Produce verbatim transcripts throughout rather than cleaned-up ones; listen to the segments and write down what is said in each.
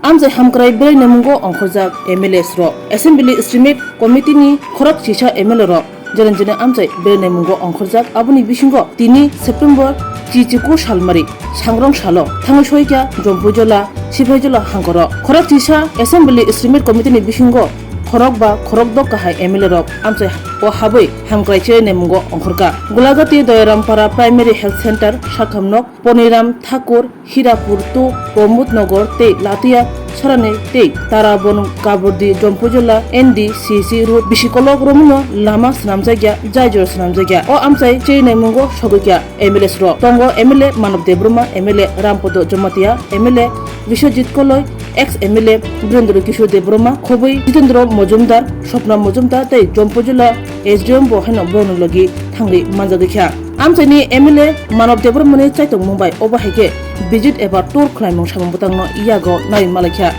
Amchai hamkrai belai naimungo ongkhorjak M L As rok, Assembly Estimate Committee ni khorok chisa M L A rok, Jelenjini amchai belai naimungo ongkhorjak. Aboni bisingo tini September chichiku salmari sangrong salo thangwi soikha Jompuijola, Siphaijala hangkoro khorok chisa Assembly Estimate Committee ni bisingo khorok ba khorok dok kahai M L A rok amchai o habwi hamkrai chelai naimungo ongkhorkha. Gulagati Doyarampara Primary Health Center, Sakhamnok, Poniram Thakur, Hirapur two, Pramod Nagar tei Latia Sarani tei Tarabon Kaburdi Jompuijola N D C C road bisikolok romwino lama swnamjakya, jaijor swnamjakya. O amchai chelai naimungo sogwikha M L As rok. Tongo M L A Manav Debbarma, M L A Rampada Jamatia, M L A Biswajit Koloi, ex M L A Birendra Kishore Debbarma, Khobwi Jitendra Majumdar, Swapna Majumdar tei Jompuijola S D M bo haino borokni logi thangwi manjagwikha. Amchaini M L A Manav Debbarmani chaitokmung bai obo hai khe visit eba tour khlaimung samung bwtangno yago nai malaikha.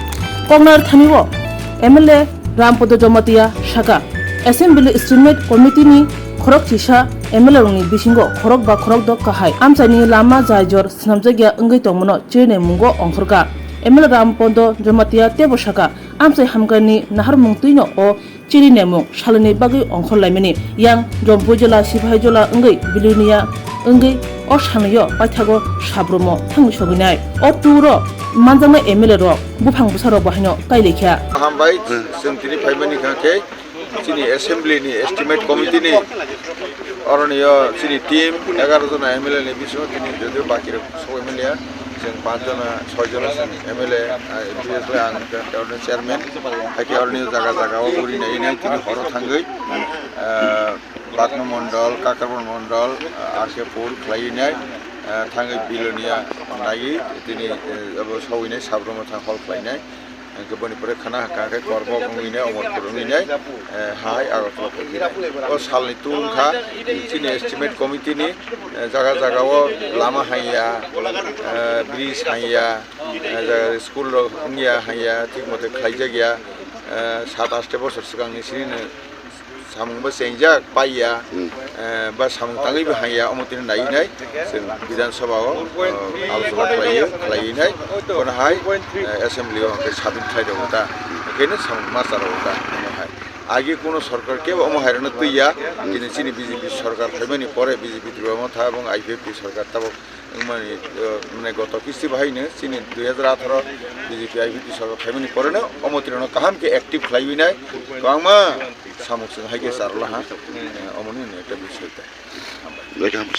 Koknar thanio M L A Rampada Jamatia sakha, Assembly Estimate Committee ni khorok chisa M L A rokni bisingo khorok ba khorok dok kahai amchaini lama jaijor swnamjakya wngwi tongmano chelai naimungo ongkhorkha. M L A Rampada Jamatia teibo sakha, amchai hamkrai ni naharmung twino o chelai naimung salini bagwi ongkhor laimani. Yang Jompuijola, Siphaijala wngwi Bilonia wngwi o salnio paithago sabromo thangwi sogwinai. O tour o manjaknai M L A rok buphang bwsa rok bo haino kailaikha. Hambai, chwng tini phaimani kha khe chini assembly ni estimate committee ni oroni o chini team egaroh jona M L A ni bisingo tini jodio baki rok sogwi manya. Chwng panch jona, soi jona chwng M L A, ah, M P S bai ang oroni chairman. Hai khe oroni jaga jaga o guri nai nai tini horo thangwi, ah, Bagno Mondol, Kakrabon Mondol, ah, R K four khlaiwi nai, ah, thangwi Bilonia naiwi tini, eh, abo sogwi nai sabromo thang hol khlai nai. Hingke boni pore khana haka khe Korbok wngwi nai, Omorpur wngwi nai, eh, hai Agartala phaikhe nai. O salni tung wngkha chini estimate committee ni, eh, jaga jaga o lama hanya, eh, bridge hanya, eh, jaga school rok wngya hanya, thik mote khlaijak ya, eh, sat aste bosor swkang ni sini no samung bo chengjak paiya, Hmm. eh, ba samung tangwi bo hanya, omo tini nai nai, chwng Bidhan Sabha o, eh, alochona khlaiwi, khlaiwi nai, bono hai, eh, assembly o hwnkhe submit khlai rwo ta, hwnkhe no samung ma cha rwo ta, omo hai. Age kuno sorkar kebo omo hai rwno twi ya, tini chini B J P sorkar phaimani pore B J P Tripura Motha ebong I P F T sorkar tabok wngmani, eh, mane goto kisti bahaino chini dui hajar atharo B J P I P T sorkar phaimani poreno omo tirano kaham khe active khlaiwi nai, kwbangma samung chwng hai khe charwla ha, eh, omoni hwnwi ekta bisoi tei. Hambai.